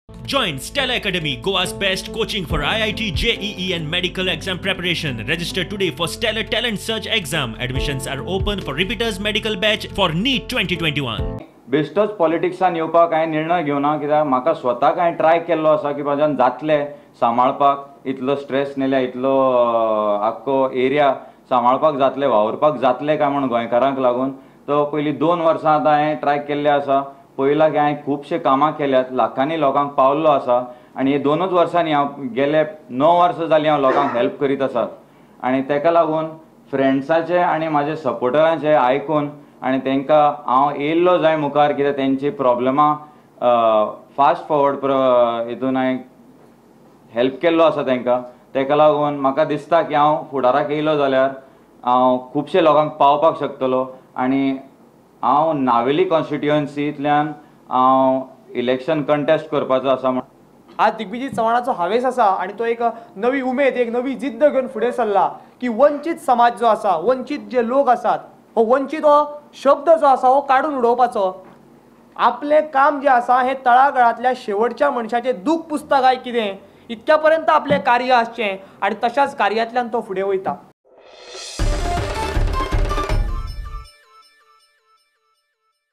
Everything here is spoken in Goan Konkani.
Join Stella Academy, Goa's best coaching for IIT, JEE, and medical exam preparation. Register today for Stellar Talent Search exam. Admissions are open for repeaters medical batch for NEET 2021. बेश्टोच पॉलिटिक्सान येवपाक हांवें निर्णय घेवना, कित्याक म्हाका स्वताक हांवें ट्राय केल्लो आसा की म्हाज्यान जातलें सांबाळपाक. इतलो स्ट्रेस नेल्या, इतलो आख्खो एरिया सांबाळपाक जातलें, वावुरपाक जातलें काय म्हूण गोंयकारांक लागून. तो पयलीं 2 वर्सां आतां हांवें ट्राय केल्लें आसा. पळयलां की हांवें खुबशे कामां केल्यात, लाखांनी लोकांक पावल्लो आसा आनी हे 2च वर्सांनी हांव गेले 9 वर्सां जालीं हांव लोकांक हेल्प करीत आसा. आनी तेका लागून फ्रेंड्साचे आनी म्हाजे सपोर्टरांचे आयकून आनी तांकां हांव येयल्लो जाय मुखार, कित्याक तेंची प्रॉब्लमां फास्ट फॉवर्ड हितून हांवें हेल्प केल्लो आसा तांकां. तेका लागून म्हाका दिसता की हांव फुडाराक येयलो जाल्यार हांव खुबशे लोकांक पावपाक शकतलो. आनी हांव नावेली कॉन्स्टिट्युएन्सींतल्यान हांव इलेक्शन कंटेस्ट करपाचो आसा. आज दिग्विजय चव्हाणाचो हावेस आसा आनी तो एक नवी उमेद, एक नवी जिद्द घेवन फुडें सरला की वंचीत समाज जो आसा, वंचीत जे लोक आसात, हो वंचीत हो शब्द जो आसा हो काडून उडोवपाचो. आपलें काम जें आसा हें तळागाळांतल्या शेवटच्या मनशाचें दूख पुसता काय कितें इतक्या पर्यंत आपलें कार्य आसचें आनी तशाच कार्यांतल्यान तो फुडें वयता.